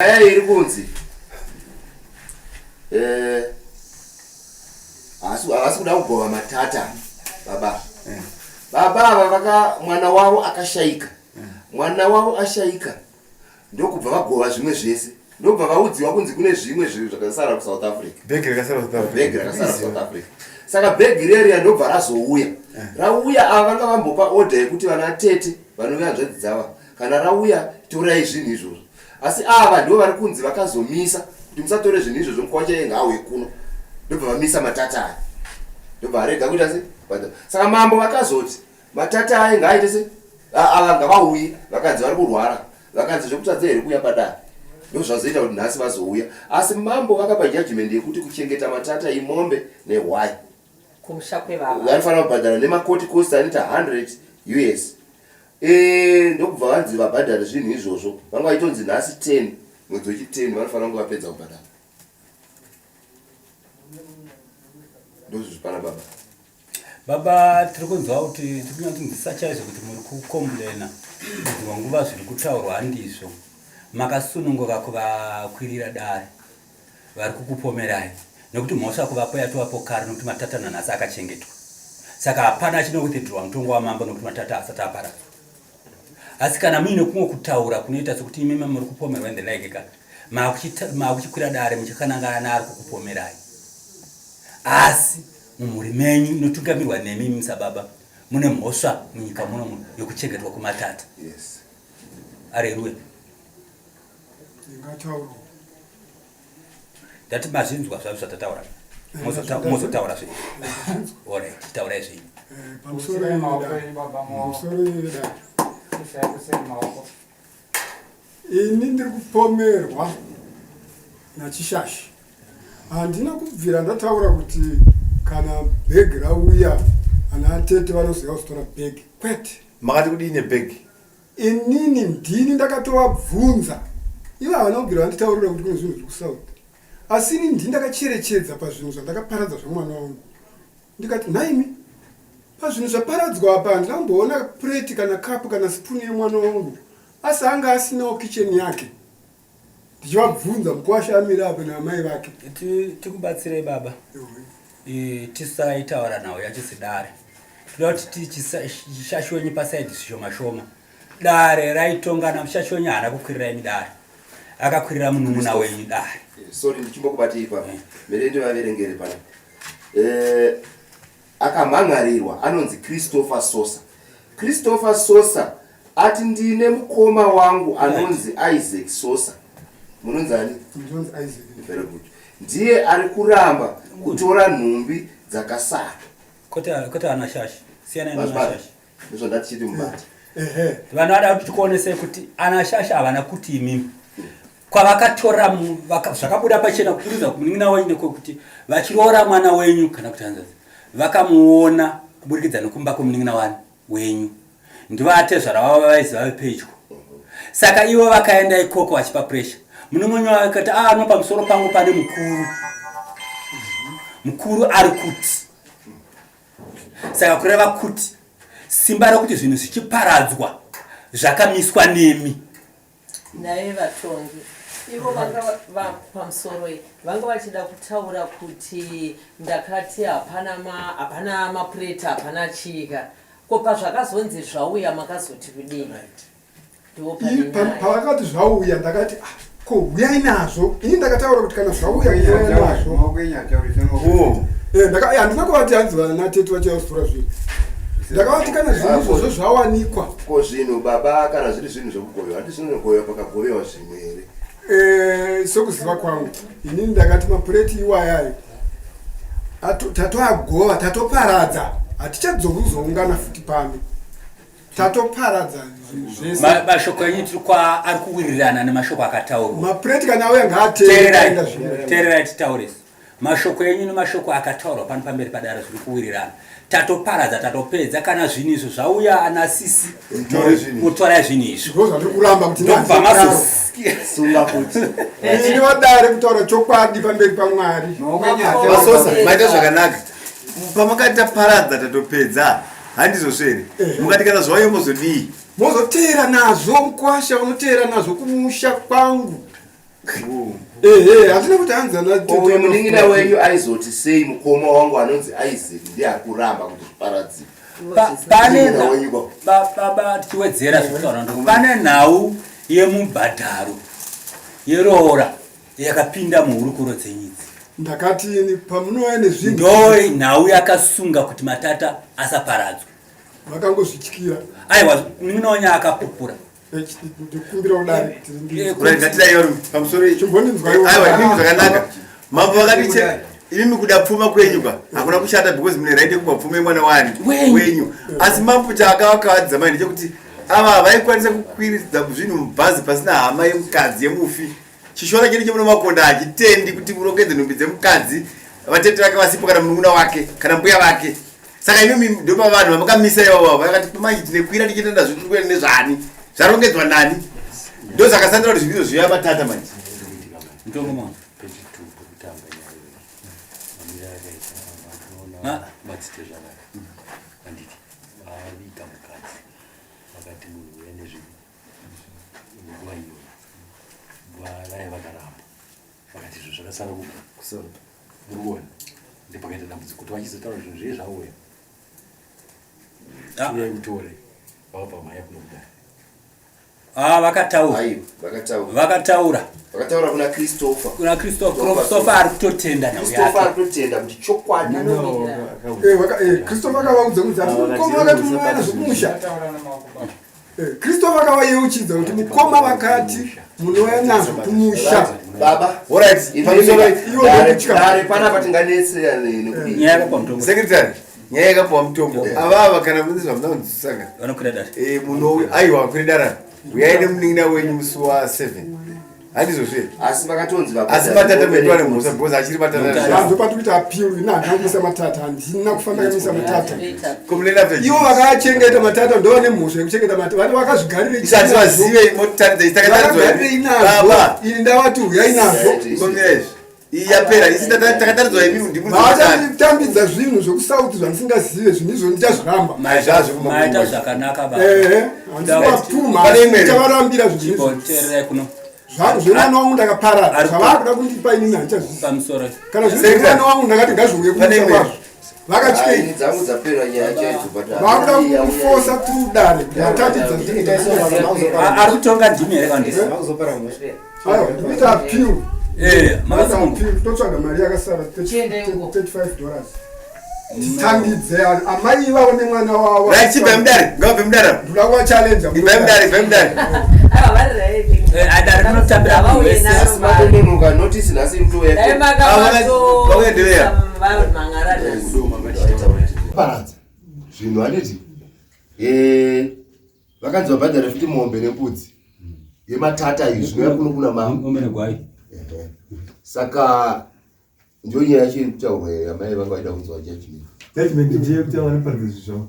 Nyaya iri kunzi eh, havasi kuda kugova matata baba eh. Baba ava vaka mwana wavo akashaika eh. Mwana wavo ashaika ndokubva vagova zvimwe zvese, ndokubva vaudziwa kunzi kune zvimwe zvinhu zvakasara kuSouth Africa, bhegi rakasara South Africa, bhegi rakasara South Africa. Saka bhegi reriya ndobva razouya eh. Rauya, ava vanga vambopa order yekuti vana tete vanove hanzvadzi dzava, kana rauya torai zvinhu izvozvo. Asi ava ndivo vari kunzi vakazomisa kuti musatore zvinhu izvozvo, mukwasha iye ngaauye kuno, ndobva vamisa matata aya, ndobva arega kuita se. Saka mambo vakazoti matata aye ngaaite se, ava ngavauye. Vakanzi vari kurwara, vakanzi zvekutadza here kuuya padare? Ndozvazoita kuti nhasi vazouya. Asi mambo vakapa judgment yekuti kuchengeta matata imombe nehwai kumusha kwevava vanofanira kubhadhara nemakoti cost anoita 100 US. Eh, ndokubva vanzi vabhadhare zvinhu izvozvo. Vanga vaitonzi nhasi 10 mwedzi wechi 10 vanofanira kunge vapedza kubhadhara. Ndozvizvipana baba. Baba, tiri kunzwa kuti tiri kunyatsonzwisisa chaizvo kuti muri kukomblena dzimwe nguva zviri kutaurwa handizvo. Makasununguka kuvakwirira dare vari kukupomerai nekuti mhosva kuvapo yatovapo kare nekuti matata nanhasi akachengetwa. Saka hapana chinowithdrawa mutongo wamambo nekuti matata asati aparadzwa. Asi kana muine kumwe kutaura kunoita sekuti imimi muri kupomerwa in the like ka, makuchikwira dare muchikanangana naari kukupomerai. Asi mumhuri menyu inotungamirwa nemi imi sababa mune mhosva munyika muno yokuchengetwa kwematata. Yes. Areruya. Ndingataura. Ndati mazvinzwa zvazvo zvatataura. Mozotaura zvenyu. Alright, taurai zvenyu. Pamusoro yedare. Ini ndiri kupomerwa naChishashi. Handina kubvira ndataura kuti kana bhegi rauya ana tete vanoziva kuzotora bhegi. Kwete. Makati kudii nebhegi? Inini ndini ndakatovabvunza. Ivo havana kubvira vanditaurira kuti kune zvinhu zviri kuSouth. Asi ini ndini ndakacherechedza pazvinhu zvandakaparadza zvemwana wangu. Ndikati nhaimi, pazvinhu zvaparadzwa apa handina kumboona pureti kana kapu kana sipunu yemwana wangu. Asi anga asinawo kitchen yake. Ndichivabvunza mukwasha amire apo naamai vake. Tikubatsirei baba. Tisaitaura nhau yacho sedare. Toda kuti tichishashu wenyu pasaidi zvishoma shoma. Dare raitongana, mushashi wenyu haana kukwirira imi dare. Akakwirira munun'una wenyu dare. Sorry, ndichimbokubatei ipapo. Mere ndivaverengere pano. Akamhan'arirwa anonzi Christopher Sosa. Christopher Sosa ati ndine mukoma wangu anonzi Isaac Sosa. Munonzi ani? Ndinonzi Isaac. Very good. Ndiye ari kuramba kutora nhumbi dzakasara. Kwete ana shashi. Siyanai nana shashi. Ndozvandati chiti mubati. Vanhu vada kuti tikuonesei kuti ana shashi havana kuti imimi. Kwavakatora zvakabuda pachena kuburikidza kumunin'ina wenyu nekwekuti vachiroora mwana wenyu kana kuti hanzvadzi vakamuona kuburikidza nekumba kwemunin'ina wani wenyu, ndivo atezvara vavo vaiziva vepedyo. Saka ivo vakaenda ikoko vachipa pressure munin'ina wenyu akati ah no, pamusoro pangu pane mukuru, mukuru ari kuti. Saka kureva kuti simba rekuti zvinhu zvichiparadzwa zvakamiswa nemi. Naye vatongi ivo vanga pamusoroi vanga vachida kutaura kuti ndakati hapana hapana mapureti, hapana chika. Ko pazvakazonzi zvauya makazoti kudii? Pavakati zvauya ndakati ah, ko huyai nazvo. Ini ndakataura kuti kana zvauya huyai nazvo. Handina kuvati hanzi vana tete vachazotora zvinhu. Ndakavati kana zvinhu izvozvo zvawanikwa. Ko zvinhu baba, kana zviri zvinhu zvekugovewa, handi zvinogovewa pakagovewa zvimwe here? Sokuziva kwangu inini ndakati mapureti iwayayo tatoagova, tatoparadza, hatichadzoki kuzoungana futi pano, tatoparadza zvinhu zvese. Mashoko enyu tiri kwa ari kuwirirana nemashoko akataurwa. Mapureti kana auya ngaateerera. Teererai titaure. Mashoko enyu nemashoko akataurwa pano pamberi padare zviri kuwirirana. Tatoparadza, tatopedza. Kana zvinhu izvo zvauya ana sisi, mutorai zvinhu izvo. Ndizvo zvandiri kuramba kuti ndobva mazosunga kuti ini vadare kutaura chokwadi pamberi paMwari. Vasosa, maita zvakanaka. Pamakati taparadza tatopedza, handizvo here? Mukati kana zvauya mozodii? Mozoteera nazvo, mukwasha unoteera nazvo kumusha kwangu. Ehe, hatina kuti hanzi ana Ko uyu munin'ina wenyu aizoti sei mukoma wangu anonzi Isaac ndiye ari kuramba kuti zviparadzike? Pane Munin'ina wenyu kwa. Baba, tichiwedzera zvekutaura ndo pane nhau yemubhadharo yeroora yakapinda muhurukuro dzenyidzi. Ndakati ini pamunouya nezvinhu Ndo nhau yakasunga kuti matata asaparadzwe. Vakangozvityira. Aiwa, munin'ina wenyu akapupura. Ndikumbira kudare. Right, ngatidai varume pamusoro. Chimbondinzwaiwo. Aiwa, imimi zvakanaka. Mambo vakati che imimi kuda pfuma kwenyu ka hakuna kushata because mune right yekupa pfuma yemwana wani Wenyu. wenyu. Asi mambo chaakavakavadza mai ndechekuti ava vaikwanisa kukwiridza zvinhu mubhazi pasina hama yemukadzi yemufi. Chishona chedu chemuno Makonda hachitendi kuti urongedze nhumbi dzemukadzi vatete vake vasipo kana munun'una wake kana mbuya vake. Saka imimi ndopa vanhu vamakamisa ivavo vakati manje tinekwira tichitenda zvinhu tiri kuenda nezvani zvarongedzwa nani ndozvakasandira kuti zvinhu zviya matata manje. Mutongo mama. Ma- Vaviga mukadzi vakati munhu uya nezvinhu nguva iyoyo vaye vakaramba vakati izvo zvakasara kuga muri kuona ndepakaita dambudziko kuti vachizotaura zvinhu zviye zvauya uyai mutore vakabva mhanya kuno kudai. Ah, vakataura. Aiwa, vakataura. Vakataura. Vakataura kuna Christopher. Kuna Christopher. Christopher ari kutotenda nhau Christopher ari yake. kutotenda kuti chokwadi. Christopher akavaudza kuti asi mukoma vakati munoya nazvo kumusha. Christopher akavayeuchidza kuti mukoma vakati munouya nazvo kumusha. Baba, Alright, Imimi, pamusoro Iwo ndokutya. dare panapa tinganetsera nekudii? Nyaya yakapiwa mutongo. Secretary, nyaya yakapiwa mutongo. Avava kana mune zvamuna kunzwisisanga. Vanokwira dare. Muno aiwa kuri dara. Uyai nemunin'ina wenyu musi wa 7. Handizvo zve. Asi vakatonzi vabhadhare Asi matata mombe medu ane nembudzi. mhosva because achiri matata. Vanhu pati kuita appeal ini handina kumisa matata, handina kufa ndakamisa matata. Complain after Ivo vakachengeta matata ndo vane mhosva yekuchengeta matata. Vati vakazvigarire Isati vazive motaridza takataridzwa. Vakagarire inazvo. Baba, Ini ndavati huyai nazvo. mbomira izvi. Iyi yapera isi takataridzwa imi ndimuri. Vachatambidza zvinhu zvekusauti zvandisingazive, zvinhu izvo ndichazviramba. Maizvazvo kumba Maita kumba. zvakanaka baba. Ehe, handisivapfuma Pane imwe here? ndichavarambira zvinhu izvo. Chimboteererai kuno Zvangu zvemwana wangu ndakaparara. Ari- Zvavakuda kundipa inini handichazvizivi. pamusoro. Kana zviri zvemwana wangu ndakati ngazviuye Pane kumusha imwe. kwazvo. Ah, Vakatyei. ini dzangu dzapera nyaya chaidzo but Vakuda kufosa through dare kuti matambidza zvinhu. Ari kutonga ndimi here kana ndisi? Aiwa, ndikuita appeal. Eh, makasununguka. Appeal, totsvaga mari yakasara Chiendai uko. $35. Titambidze amai ivavo nemwana wavo. Right, chibva mudare. Ngavabve mudare. Ndoda kuvachallenja. Ibvai mudare, ibvai mudare. Aiwa, vari right. Eh, dare rinotambira munhu Havauye wese. naro Asi mari. matononoka notice nhasi Dai mutouya. Vauya ndeveya. makavamhan'ara nhasi. Paradza. Zvinhu handiti. Vakanzi vabhadhare futi mombe nembudzi. Yematata izvi zvinouya kuno kuna mama. Ngombe negwai. Ehe. Saka ndiyo nyaya yacho iri kutaurwa here amai vanga vaida kunzwa judgment. Judgment ndiye kuti vanoparadza zvinhu zvavo.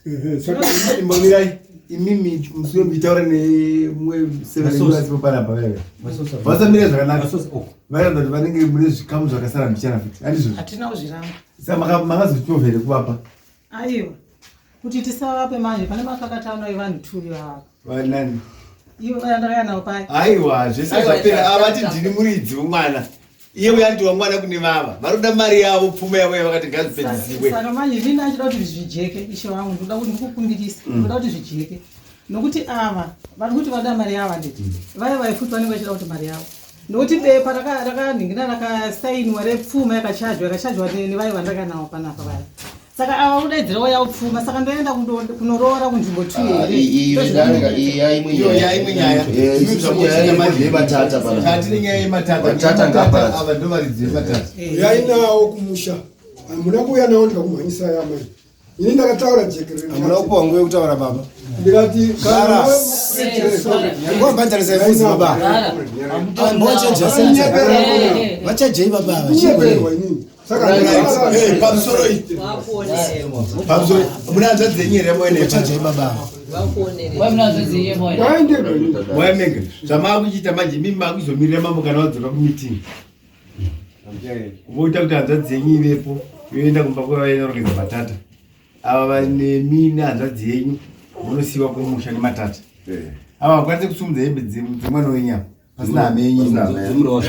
Ehe, saka Imbomirai imimi musuwe muchitaura nemumwe sevenasipo panapa vaive. Vasamire zvakanaka. Vairatidza kuti vanenge mune zvikamu zvakasara mbichana futi. Handizvo. Hatina kuzviramba. Saka makazotiwa here kuvapa? Aiwa, kuti tisavape manje pane makakatano evanhu two ivava. Vanani? Ivo vaya ndakauya navo paya. Aiwa, zvese Aiwa, zvapera. zvapera. Avati ndini muridzi wemwana. Iye uya ndiwa mwana kune vava. Vari kuda mari yavo, pfuma yavo yavakati ngazvipedzisiwe. Saka manje inini achida kuti zvijeke, ishe wangu, ndoda kuti ndikukumbirisa, ndoda kuti zvijeke. Nokuti ava vari kuti vada mari yavo handiti. Vaya vai futi vanenge vachida kuti mari yavo. Nokuti bepa rakanhingira rakasainwa repfuma yakachajwa nevaya vandakauya navo panapa vaya. Saka ava kudaidzirawo yavo pfuma, saka ndoenda kunoroora kunzvimbo two here? Iyo yaimwe nyaya. Imi zvamunoita manje. yematata pana. Hatine nyaya yematata. Matata ngaaparadzwe. Ava ndo varidzi vematata. Uyai nawo kumusha. Hamuna kuuya nawo ndikakumhanyisai amai. Ini ndakataura jekerere. Hamuna kupiwa nguva yekutaura baba. Ndikati kana Ngobhadharisa ifuzi baba. Ambochaja Vachajei baba ava. Kunyeperwa inini. Saka Eh, pamusoro iyi. Vakuonerera. Pamusoro. Muna hanzvadzi dzenyu here moene? Vachajei baba ava. Vakuonerera. Waendegwa inini. Moya mega. Zvamaakuchiita manje imimi maakuzomirira mambo kana vadzoka kumeeting. Voita kuti hanzvadzi dzenyu ivepo yoenda kumba kwavanorongedza matata. Ava vanemi nehanzvadzi yenyu munosiyiwa kumusha nematata. Ava vakwanise kusumudza hembe dzemwana wenyu ava. Pasina hama yenyu. Dzemuroora.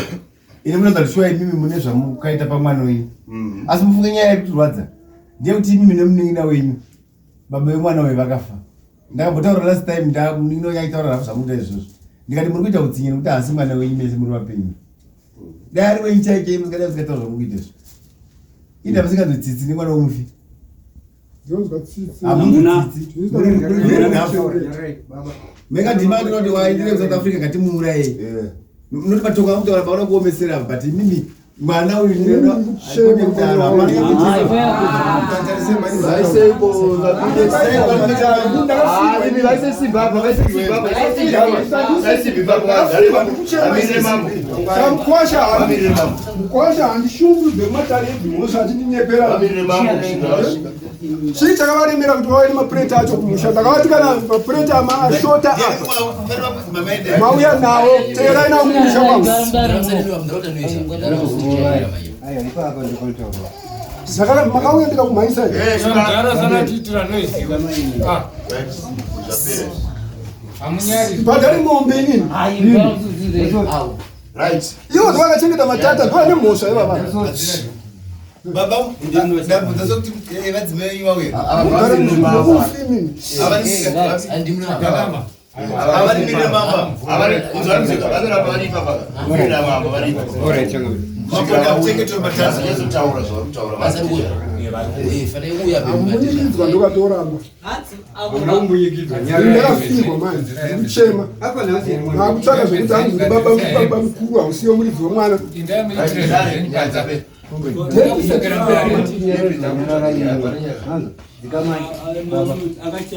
Ine munoza kuti shuwa imimi mune zvamukaita pamwana wenyu. Asi mufunge nyaya yekutirwadza ndeyekuti imimi nemunin'ina wenyu baba vemwana uyu vakafa. Ndakambotaura last time munin'ina wenyu aitaura zvamukuita izvozvo. Ndikati muri kuita utsinye nekuti haasi mwana wenyu mese muri vapenyu. Dai ari wenyu chaiye chaiye musingadai musingataura zvamukuita izvo. Ida musinganzwi tsitsi nemwana wemufi. Ndinonzwa tsitsi. Hamuna tsitsi. Mekadhima ndinoti waendere kuSouth Africa ngatimuuraye. Munoti matoko akutaura paona kuomesera but imimi mwana uyu Mukwasha handishungurudze kumatare edzimhosva achindinyepera. Chii chakavaremera kuti vauye nemapureti acho kumusha? Ndakavati kana mapureti ashota apa mauya nawo, teerai nawo kumusha kwangu. Saka makauya ndikakumhanyisai. Bhadhari mombe inini. Ivo ndovakachengeta matata ndovane mhosva ivava. Baba, ndabvunza sokuti vadzimai venyu vauya. Avarimirire mamba. Hamunyikidzwa ndokatoramba. Ndakafirwa manje, ndikuchema. Akutsvaka zvekuti hanzi uri baba baba mukuru hausiyo muridzi wemwana. Akati